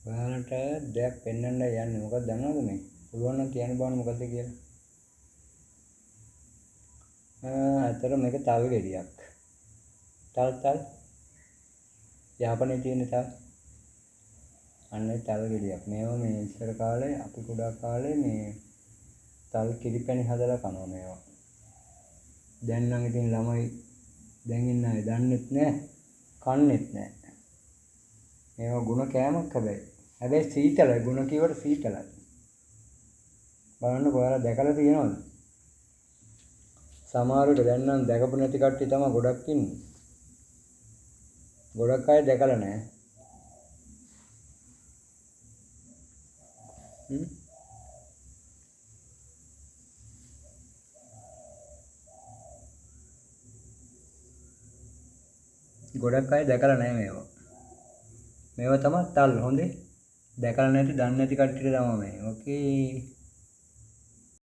ඔයාලට දෙයක් පෙන්වන්න යන්නේ. මොකක්ද දන්නවද මේ? පුළුවන් නම් කියන්න බලන්න මොකද්ද කියලා. ඇත්තට මේක තල් ගෙඩියක්. තල් තල් යාපනයේ තියෙන තල්. අන්න ඒ තල් ගෙඩියක්. මේවා මේ ඉස්සර කාලේ අපි කුඩා කාලේ මේ තල් කිරිපැණි හදලා කනවා මේවා. දැන් නම් ඉතින් ළමයි දැන් ඉන්න අය දන්නෙත් නෑ, කන්නෙත් නෑ. මේවා ගුණ කෑමක් හැබැයි. හැබැයි සීතලයි, ගුණ කිව්වට සීතලයි. බලන්නකෝ ඔයාලා දැකලා තියෙනවද? සමහර විට දැන් නම් දැකපු නැති කට්ටිය තමයි ගොඩක් ඉන්නේ. ගොඩක් අය දැකලා නෑ. ගොඩක් අය දැකලා නෑ මේවා. මේවා තමයි තල් හොඳේ. දැකලා නැති දන්නේ නැති කට්ටියට තමයි මේ. ඕකේ.